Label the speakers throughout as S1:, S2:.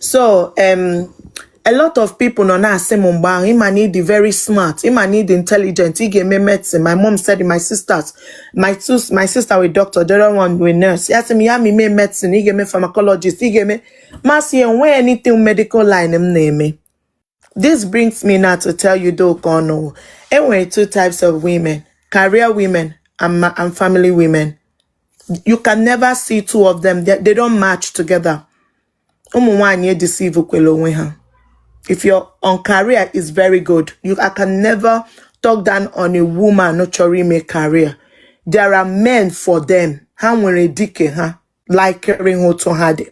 S1: So a lot of people nọ na-asị m mgbe ahụ, ịma na ị dị very smart, ịma na ị dị intelligent, ị ga-eme medicine. My mom said it, my sisters, my two, my sister wụ doctor, the other one wụ nurse. Ya sị m ya ma ime medicine, ị ga-eme pharmacologist, ị ga-eme. M asị ya enweghị anything medical line m na-eme. This brings me now to tell you though, ọnụ enwere two types of women: career women and family women. You can never see two of them. They don't match together. Ụmụ nwaanyị edeceive kwela onwe ha. If you're on career is very good. You, I can never talk down on a woman no chọrọ ime career. There are men for them. Ha nwere dike ha likere ha otu ha dị.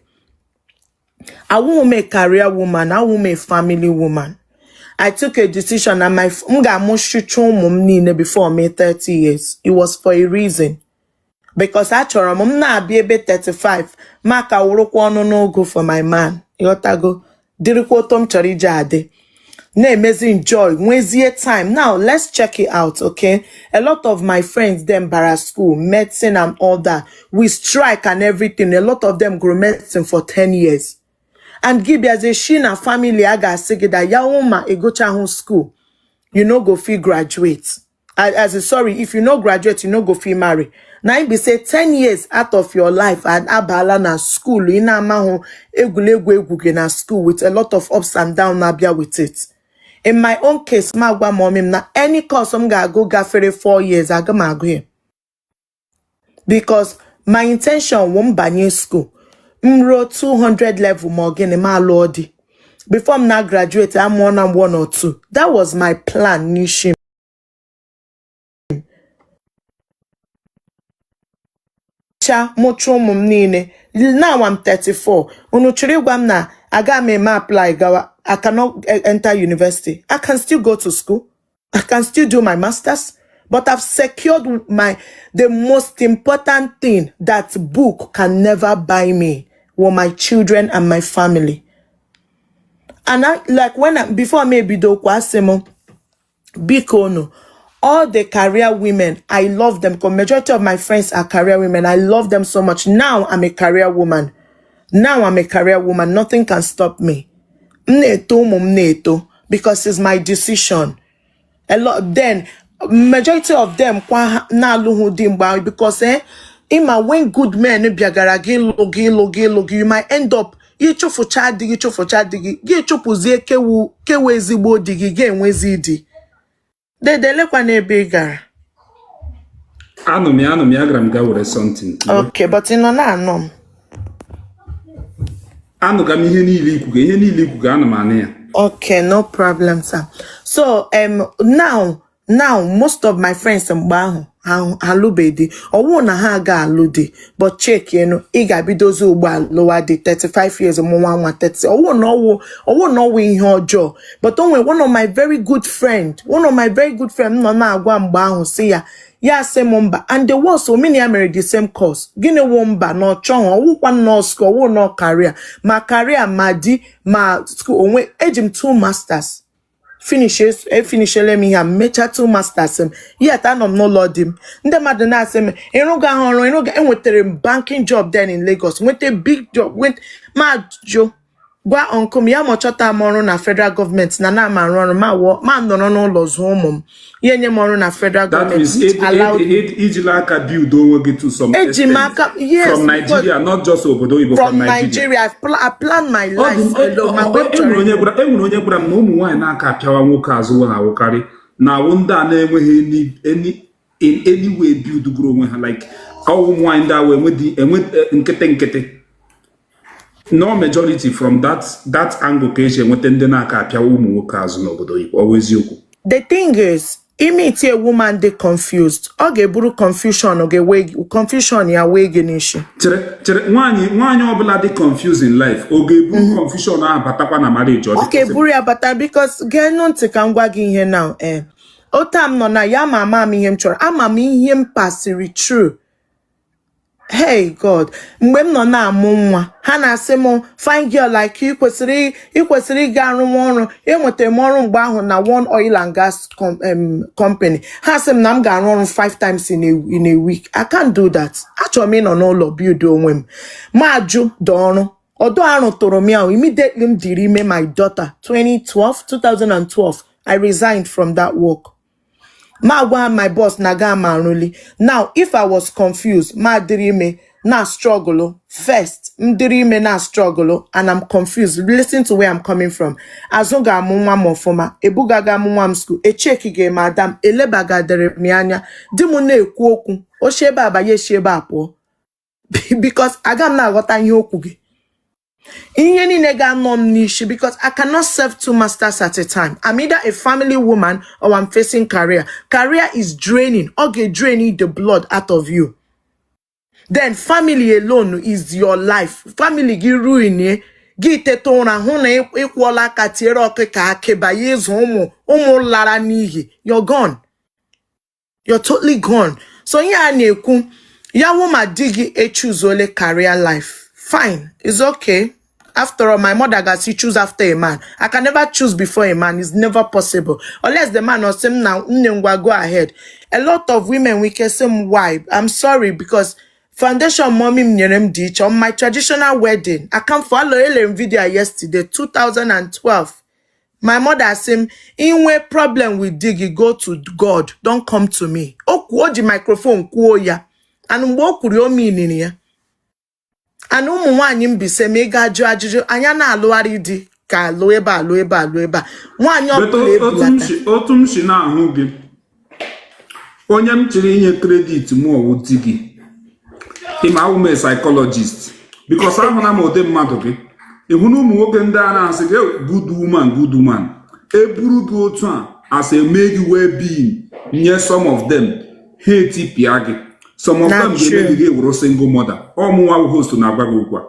S1: Awụghị m a career woman, awụ m a family woman. I took a decision na my m ga-amụchicha ụmụ m niile before me 30 years. It was for a reason. Because achọrọ m na-abịa ebe 35 ma ka wụrụkwa ọnụ n'ogo for my man. Ịghọtago? Dịrịkwa otu m chọrọ iji adị. Na-emezi enjoy, nwezie time. Now, let's check it out, okay? A lot of my friends them bara school, medicine and all that. We strike and everything. A lot of them gụrụ medicine for 10 years. And gị bịazie shi na family a ga-asị gị that ya hụ ma egochahụ school, you no go fit graduate. As in, sorry, if you no graduate, you no go fit marry. Na im be say 10 years out of your life and abala na school, ị na-amahụ egwuregwu egwu gị na school with a lot of ups and downs na-abịa with it. In my own case, ma gwa mommy m na any course m ga-agụ gafere 4 years, aga m agụ ya. Because my intention wụ m banye school, m ruo 200 level ma ọ gịnị ma alụọ di. Before m na graduate, amụọ na m one or two. That was my plan n'isi m. Cha mụcha ụmụ m niile. Now I'm 34. Unu chọrọ ịgwa m na aga m eme apply gawa. I cannot enter university. I can still go to school. I can still do my masters. But I've secured my the most important thing that book can never buy me were my children and my family. And I, like when I, before m ebido kwa asị m biko no, all the career women, I love them because majority of my friends are career women. I love them so much. Now I'm a career woman. Now I'm a career woman. Nothing can stop me. M na-eto ụmụ m na-eto because it's my decision. A lot then majority of them kwa ha na-alụghị di mgbe ahụ because ịma when good men bịagara gị lụ gị lụ gị lụ gị, you might end up ịchụfụcha di gị, chụfụcha di gị, gị chụpụzie kewu kewu ezigbo di gị, ga-enwezi di. Dede, lekwa n'ebe ị gara.
S2: Anụ m ya, anụ m ya, agara m gaa were something.
S1: Okay, but ị nọ na-anụ m?
S2: Anụga m ihe niile ikwuga, ihe niile ikwuga, ana m anụ ya.
S1: Okay, no problem, sir. So, now, most of my friends mgbe ahụ ha alụbeghị di. Ọwụ na ha aga alụ di, but check enu, ị ga-ebidozi ugbu a lụwa di 35 years, mụnwa nwa 30. Ọwụ na ọwụ ihe ọjọọ. But o nwere one of my very good friend, one of my very good friend m nọ na-agwa mgbe ahụ si ya, ya sị m mba. And the worst, omena ya mere the same course. Gịnị wụ mba na ọ chọghị, ọwụkwa nọọsụ, ọwụ nọ career, ma career ma di ma school onwe. Eji m two masters finish, efinishele m ihe a, mechaa two masters m, yet anọ m n'ụlọ di m. Ndị mmadụ na-asị m ịrụga ha ọrụ ịrụga. Enwetara m banking job then in Lagos, nweta big job, ma jụ gwa uncle m ya ma ọ chọta m ọrụ na federal gọọmenti na na m arụ ọrụ ma wụọ ma nọrọ n'ụlọ zụọ ụmụ m, ya enye m ọrụ na federal
S2: That
S1: gọọmenti
S2: means
S1: which allowed me.
S2: Ijila aka build onwe gị to some
S1: Eji m
S2: extent
S1: aka, yes,
S2: from
S1: because
S2: Nigeria, not just obodo oyibo,
S1: from
S2: from Nigeria.
S1: Nigeria, I plan my
S2: Ọ dị
S1: life alone ma mgbe m chọrọ
S2: enwere onye
S1: ịpụ.
S2: gwara, enwere onye gwara m na ụmụ nwaanyị na-aka apịawa nwoke azụ na-awụkarị na awụ ndị a na-enweghị any in any way build goro onwe ha, like ọ ụmụ nwaanyị ndị a wee enwe nkịtị nkịtị. No majority from that angle ka esi enweta ndị na-aka apịawa ụmụ nwoke azụ n'obodo oyibo. Ọ bụ eziokwu?
S1: The thing is, ime a woman dị confused, ọ ga-eburu confusion ga-ewe confusion ya wee gị n'isi.
S2: Chere, chere, nwaanyị ọbụla dị confused in life, ọ ga-eburu confusion ahụ batakwa na marriage? Ọ
S1: Ọ
S2: dị possible?
S1: ga-eburu ya bata because geenụ ntị ka m gwa gị ihe now. Otu m nọ na ya ma ama m ihe m chọrọ, ama m ihe m pasịrị through. Hey God, mgbe m nọ na-amụ nwa, ha na-asị m, fine girl like you ị kwesịrị ịga arụnwa ọrụ. Enwetara m ọrụ mgbe ahụ na one oil and gas company. Ha sị m na m ga-arụ ọrụ five times in a week. I can't do that. Achọrọ m ịnọ n'ụlọ build onwe m. Ma jụ dị ọrụ. Although arụtụrụ m ya o, immediately m dịrị ime my daughter, 2012, 2012, I resigned from that work. Ma gwa my boss na ga m arụli. Now, if I was confused, ma dịrị ime na struggle first, m dịrị ime na struggle and I'm confused. Listen to where I'm coming from. Azụ ga-amụ nwa m ọfụma, ebugaga m nwa m school, echekighị m ada m, elebagadere m ya anya. Di m na-ekwu okwu, o si ebe a banye, esi ebe a pụọ, because aga m na-aghọta ihe okwu gị. Ihe niile ga-anọ m n'isi, because I cannot serve two masters at a time. I'm either a family woman or I'm facing career. Career is draining. Ọ ga-drain the blood out of you. Then family alone is your life. Family gị ruin ye, gị teta ụra hụ na ịkwụọla aka tiere ọkịka akị banye ịzụ ụmụ ụmụ lara n'iyi. You're gone. You're totally gone. So ihe a na-ekwu ya wụ, ma di gị echuzuole career life, fine, it's okay. After all, my mother ga-asị, "Choose after a man." I can never choose before a man. It's never possible unless the man or sị m na, "Nne, ngwa, go ahead." A lot of women, we can say why. I'm sorry, because foundation mommy m nyere m dị iche. On my traditional wedding, I can't follow, elere m video yesterday, 2012, my mother sị m, "Inwe problem with di gị, go to God, don't come to me." O kwuo, o ji microphone kwuo ya, and mgbe o kwuru ya, o miniri ya. And ụmụ nwaanyị Mbaise, ma ị ga-ajụ ajụjụ anya na-alụgharị di ka alụ ebe a, alụ ebe a, alụ ebe a, nwaanyị
S2: But
S1: ọbụla
S2: otu m
S1: ebulata.
S2: si otu m si na-ahụ gị, onye m chịrị inye credit mụ ọwụ di gị. Ịma, awụ m a psychologist, because ahụla m ụdị mmadụ gị. Ị hụ na ụmụ nwoke ndị a na-asị gị, "Oh, good woman, good woman," eburu gị otu a as a mee gị well being nye some of them, ha etipịa gị. Some of
S1: Na
S2: them ga-eme
S1: true.
S2: gị gị wụrụ single mother. Ọmụnwa wụ host na-agwa gị okwu a.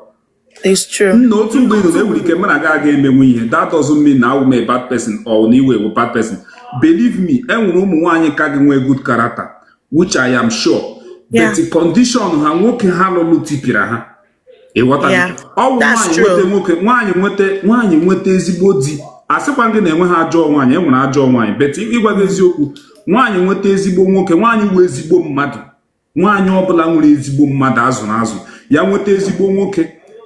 S1: It's true.
S2: Nna, otu mgbe ị nọ na enwere ike mụ na gị aga emenwu ihe, that doesn't mean na awụ m a bad person or na iwe bad person. Believe me, enwere ụmụ nwaanyị ka gị nwee good character, which I am sure, but the condition ha nwoke ha lụlụ tipịara ha. Ịghọta? Ọ bụ
S1: That's
S2: nwaanyị nweta
S1: true.
S2: nwoke, nwaanyị nweta, nwaanyị nweta ezigbo di. Asịkwa gị na enwe ha ajọọ nwaanyị, enwere ajọọ nwaanyị, but ịgwa gị eziokwu, nwaanyị nweta ezigbo nwoke, nwaanyị wee ezigbo mmadụ, nwaanyị ọbụla nwere ezigbo mmadụ azụrụ azụ, ya nweta ezigbo nwoke,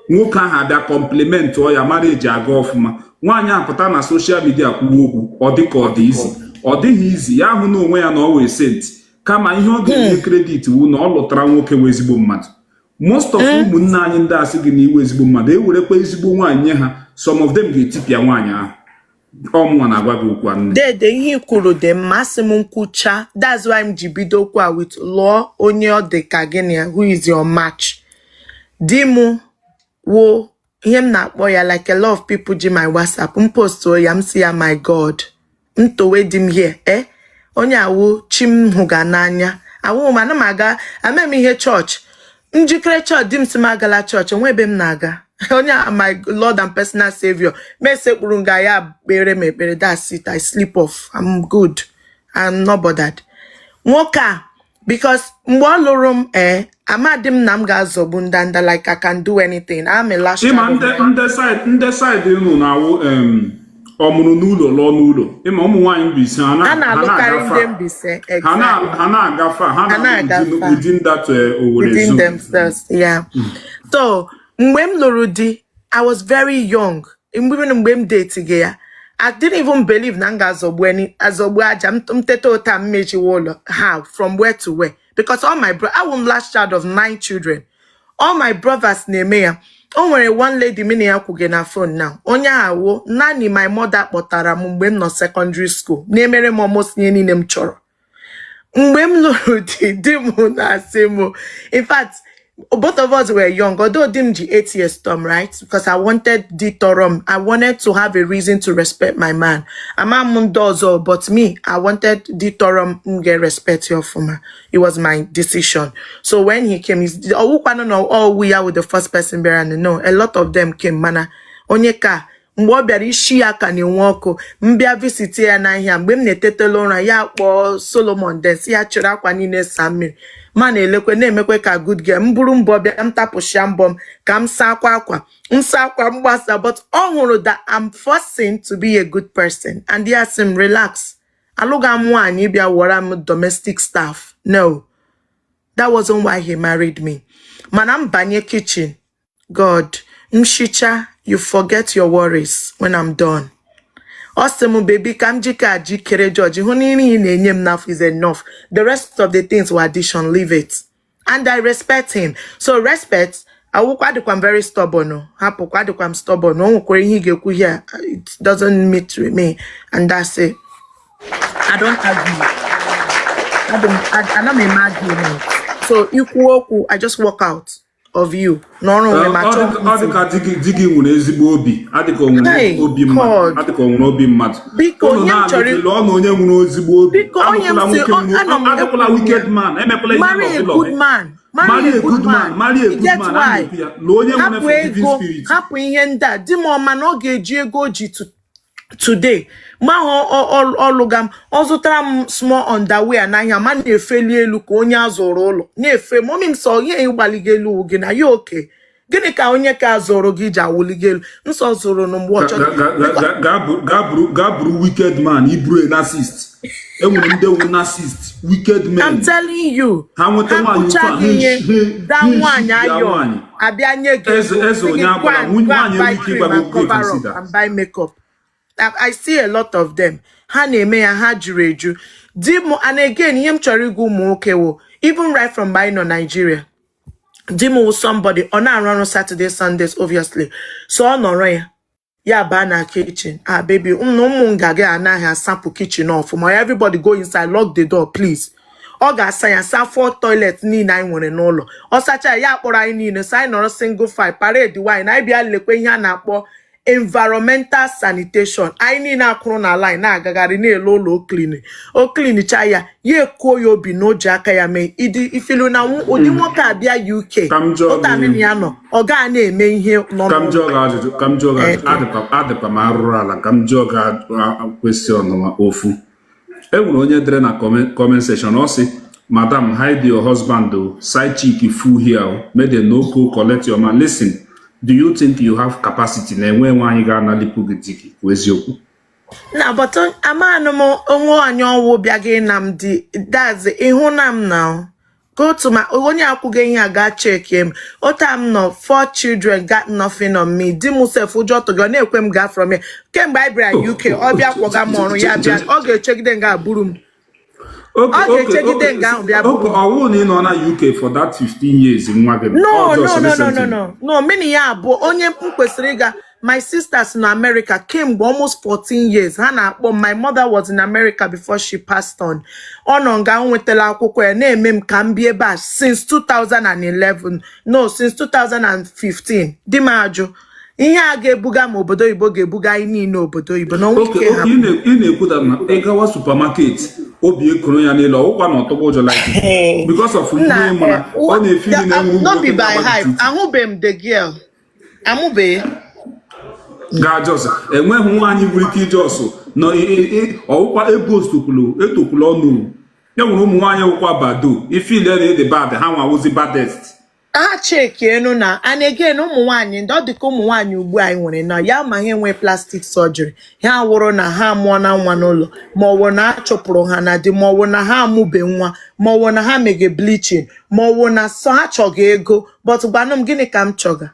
S2: nwoke ahụ abịa compliment ọ ya mara eji aga ọfụma. Nwaanyị apụta na social media kwuwa okwu, ọ dị ka ọ dị izi, ọ dịghị izi. Ya hụ na onwe ya na ọ wee saint, kama ihe ọ ga-enye credit wu na ọ lụtara nwoke wee ezigbo mmadụ. Most of ụmụnne anyị ndị asị gị na iwe ezigbo mmadụ, ewerekwa ezigbo nwaanyị nye ha, some of them ga-etipịa nwaanyị ahụ. Ọmụnwa na-agwa gị okwu a, nne.
S1: Dede, ihe i kwuru dị mma. Asị m nkwucha, that's why m ji bido okwu a with lụọ onye ọ dị ka gịnị ya, who is your match. Di m wo ihe m na-akpọ ya, like a lot of people ji my WhatsApp m postuo ya, m si ya, "My God." M towe di m here, eh, onye awụ chi m hụga n'anya. Awụ m ana m aga ame m ihe chọọchị, njikere chọọchị. Di m si m agala chọọchị, onwe ebe m na-aga. Onye a, my Lord and personal savior, mesekpuru nga ya kpere m ekpere, that's it, I sleep off, I'm good, I'm not bothered. Nwoke a, because mgbe ọ lụrụ m, ee, amadị m na m ga-azọgbu ndanda, like I can do anything. I'm a last
S2: Ịma,
S1: child of
S2: ndị
S1: my
S2: ndị side, ndị side unu na-awụ ọmụrụ n'ụlọ lụọ n'ụlọ. Ịma, ụmụ nwaanyị Mbaise ha
S1: a
S2: na-aga
S1: na-alụkarị ndị
S2: far.
S1: Mbaise.
S2: Ha na
S1: Exactly.
S2: Ha na-aga far, ha
S1: Ha
S2: na-awụ
S1: na-aga
S2: within
S1: far.
S2: within that Owerri
S1: Within
S2: zone.
S1: themselves, yeah. So mgbe m lụrụ di, I was very young. Mgbe m date gị ya, I didn't even believe na m ga-azọgbu any azọgbu aja m teta ụta m mechiwe ụlọ. How? From where to where? Because all my bro, awụ m last child of nine children, all my brothers na-eme ya. O nwere one lady mụ na ya kwuge na phone now, onye ahụ naanị my mother kpọtara m mgbe m nọ secondary school, na-emere m almost ihe niile m chọrọ. Mgbe m lụrụ di, di m na-asị m, in fact, both of us were young, although di m ji 8 years tom, right? Because I wanted di tọrọ m, I wanted to have a reason to respect my man. Ama m ndị ọzọ, but me, I wanted di tọrọ m, m ga-respect ya ọfụma. It was my decision. So when he came, he's ọwụkwanụ na ọwụ ya with the first person bịara. No, a lot of them came, mana onye ka mgbe ọ bịara, isi ya ka na-enwe ọkụ. M bịa visit ya n'ahịa, mgbe m na-etetela ụra, ya kpọọ Solomon, den si ya chịrị akwa niile saa mmiri, ma na-elekwe na-emekwe ka good girl m buru mbọ bịa, m tapụshia mbọ m ka m saa akwa, akwa m saa akwa m gbasa. But ọ hụrụ that I'm forcing to be a good person, and ya sị m, "Relax, alụga m nwaanyị bịa wọra m domestic staff." No, that wasn't why he married me. Mana m banye kitchen, God, M shicha, you forget your worries when I'm done. Ọ sị m, "Baby, ka m jike ajikere George, hụ na nri ị na-enye m n'afọ is enough. The rest of the things were addition, leave it." And I respect him. So respect, awụkwa adịkwa m very stubborn o. Hapụkwa, adịkwa m stubborn. O nwekwara ihe ị ga-ekwu here, it doesn't meet with me and that's it. I don't argue. Ana m eme argument. So ikwu okwu, I just walk out of you. N'ọrụ onwe m,
S2: Ọ
S1: achọghị
S2: dị ọ dị ka di gị nwere ezigbo obi, adị ka o nwere
S1: Hey,
S2: obi mmadụ,
S1: God.
S2: adị ka o nwere obi mmadụ.
S1: Biko,
S2: Unu
S1: onye m
S2: na-alụ
S1: chọrọ
S2: gị, lụọ na onye nwere ezigbo obi.
S1: Biko, onye m
S2: Alụkwala
S1: si
S2: nwoke nwere
S1: anọ m
S2: adịkwala
S1: ekwuru m
S2: wicked
S1: ya.
S2: man, emekwala ihe
S1: Marry a
S2: love
S1: good
S2: love.
S1: man. Marry
S2: Marry
S1: a
S2: a
S1: good
S2: good man,
S1: man.
S2: marry a
S1: You
S2: good
S1: get
S2: man. A
S1: why?
S2: na-ekwu ya, lụọ onye nwere
S1: Hapụ
S2: forgiving
S1: ego,
S2: spirit.
S1: hapụ ihe ndị a. Di m ọma na ọ ga-eji ego o ji to today ma hụ ọlụga m, ọ zụtara m small underwear n'ahịa, ma na-efeli elu ka onye a zụrụ ụlọ na-efe. Mummy m sọ ihe ịgbaligo elu gị na ya oke. Gịnị ka onye ka zụrụ gị ji awụligo elu nsọ zụrụ nụ mgbe ọ chọrọ?
S2: Gaa buru wicked man, iburu a narcissist. Enwere ndị wu narcissist, wicked
S1: I'm
S2: men.
S1: telling you.
S2: Ha nweta
S1: Ha
S2: nwaanyị otu
S1: kpụcha
S2: a,
S1: gị ihe da
S2: ha
S1: nwaanyị
S2: eship ya
S1: ayọ
S2: nwaanyị.
S1: Abịa nye gị
S2: Eze
S1: ego,
S2: eze
S1: sị gị
S2: onye
S1: go
S2: agbara
S1: and go and
S2: nwaanyị
S1: buy
S2: enwe ike
S1: cream
S2: ịgwa gị
S1: and
S2: okwu
S1: cover up
S2: consider.
S1: and buy makeup. I see a lot of them. Ha na-eme ya, ha juru eju. Di m, and again, ihe m chọrọ ịgwa ụmụ nwoke wụ, even right from mgbe anyị nọ Nigeria, di m wụ somebody ọ na-arụ ọrụ Saturday, Sundays, obviously. So ọ nọrọ ya, ya baa na kitchen. "Ah, baby, na ụmụ nga gị anaghị asapụ kitchen ọfụma. Everybody go inside, lock the door, please." Ọ ga-asa ya, saa four toilet niile anyị nwere n'ụlọ. Ọ sacha ya, ya kpọrọ anyị niile, so anyị nọrọ single file, parade wine, anyị bịa lekwe ihe a na-akpọ environmental sanitation. Anyị niile akwụrụ na line na-agagharị na-ele ụlọ. O clean, o cleancha ya, ya ekuo ya obi na o ji aka ya mee. Ịdị ifilu na ụdị nwoke a bịa UK,
S2: Ka m jụọ
S1: ụta
S2: gị
S1: ya nọ, ọ gaa na-eme ihe nọ
S2: ka m jụọ
S1: n'ụlọ.
S2: gị ajụjụ, ka m jụọ gị ajụjụ. Adịkwa m arụrụ ala, ka m jụọ gị question ofu. E nwere onye dere na comment section, ọ sị, "Madam, hide your husband o, side chick full here o, make dem no go collect your man. Listen, do you think you have capacity na enwe nwaanyị ga-analipụ gị di gị? Kwuo eziokwu."
S1: Na but amanụ m onwe anyị ọnwụ bịa gị na m di that's ịhụ na m na go to my onye akwụghị ihe a gaa check m ota m nọ. Four children got nothing on me. Di m sef, ụjọ tụgị, ọ na-ekwe m gaa from here. Kemgbe anyị bịara UK, ọ bịa kwọga m ọrụ, ya bịa, ọ ga-echegide nga buru m. Ọ ga-echegide nga ahụ bịa buru m.
S2: Ọwụ na ị nọ na UK for that 15 years nwa gị
S1: No.
S2: ọ
S1: No.
S2: just
S1: No, no, no.
S2: recently?
S1: No, mini ya abụọ onye m kwesịrị ịga. My sisters na America kemgbe almost 14 years, ha na-akpọ m. My mother was in America before she passed on. Ọ nọ nga nwetala akwụkwọ ya na-eme m ka m bịa ebe a since 2011, no, since 2015. Di m ajụ ihe a ga-ebuga m obodo oyibo, ga-ebuga anyị niile obodo oyibo na onwe
S2: oke
S1: ike
S2: oke
S1: hapụ.
S2: Ị na-ekwu that na ị gawa supermarket, obi ekoro ya n'elu, ọwụkwa na ọtọgba ụjọ like because of
S1: Nna,
S2: mkpụrụ ịmụ na ọ na-efili na enwere ụmụ
S1: no be
S2: nwoke
S1: by
S2: na-agba
S1: hype.
S2: gị tutu.
S1: Ahụbeghị m the girl, amụbeghị.
S2: Gaa jos, enweghị nwaanyị nwere ike ije ọsụ na ọwụkwa ebostukwulu etokwulu ọnụ. E nwere ụmụ nwaanyị wụkwa bado ifile na ede bad, ha nwa wụzi baddest.
S1: Ha cheki enu na and again, ụmụ nwaanyị ndị ọ dịka ụmụ nwaanyị ugbu a anyị nwere na ya ma ha enwe plastic surgery, ha wụrụ na ha amụọ na nwa n'ụlọ, ma ọ wụ na a chụpụrụ ha na di, ma ọ wụ na ha amụbe nwa, ma ọ wụ na ha mege bleaching, ma ọ wụ na so ha chọga ego. But gwanụ m, gịnị ka m chọga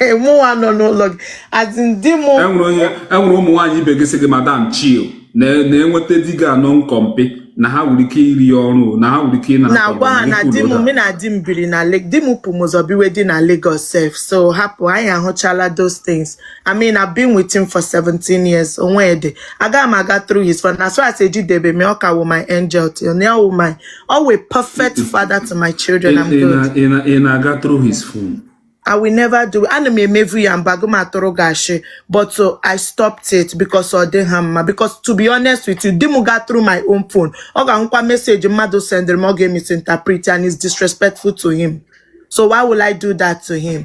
S1: mụnwa nọ n'ụlọ gị, as in di m?
S2: Enwere onye, enwere ụmụ nwaanyị ibe gị sị gị, "Madam, chill," na-enweta di gị anọ nkọmpe na ha nwere ike iri ya ọrụ, na ha nwere ike ịna
S1: Na-agwa ha na di m, mụ na di m biri na di m pụ m ụzọ biwe di na Lagos sef. So hapụ, anyị ahụchala those things. I mean, I've been with him for 17 years. Onwe dị aga m aga through his phone. As far as ejidebe me, ọ ka wụ my angel till now, wụ my ọ wụ perfect father to my children. I'm good.
S2: Ị na-aga through his phone?
S1: I will never do it. Ana m emevu ya mbago m atụrụ gị ashị, but so I stopped it because ọ dị ha mma. Because to be honest with you, di m ga through my own phone, ọ ga-ahụkwa message mmadụ sendịrị m, ọ ga-misinterpret and it's disrespectful to him. So why will I do that to him?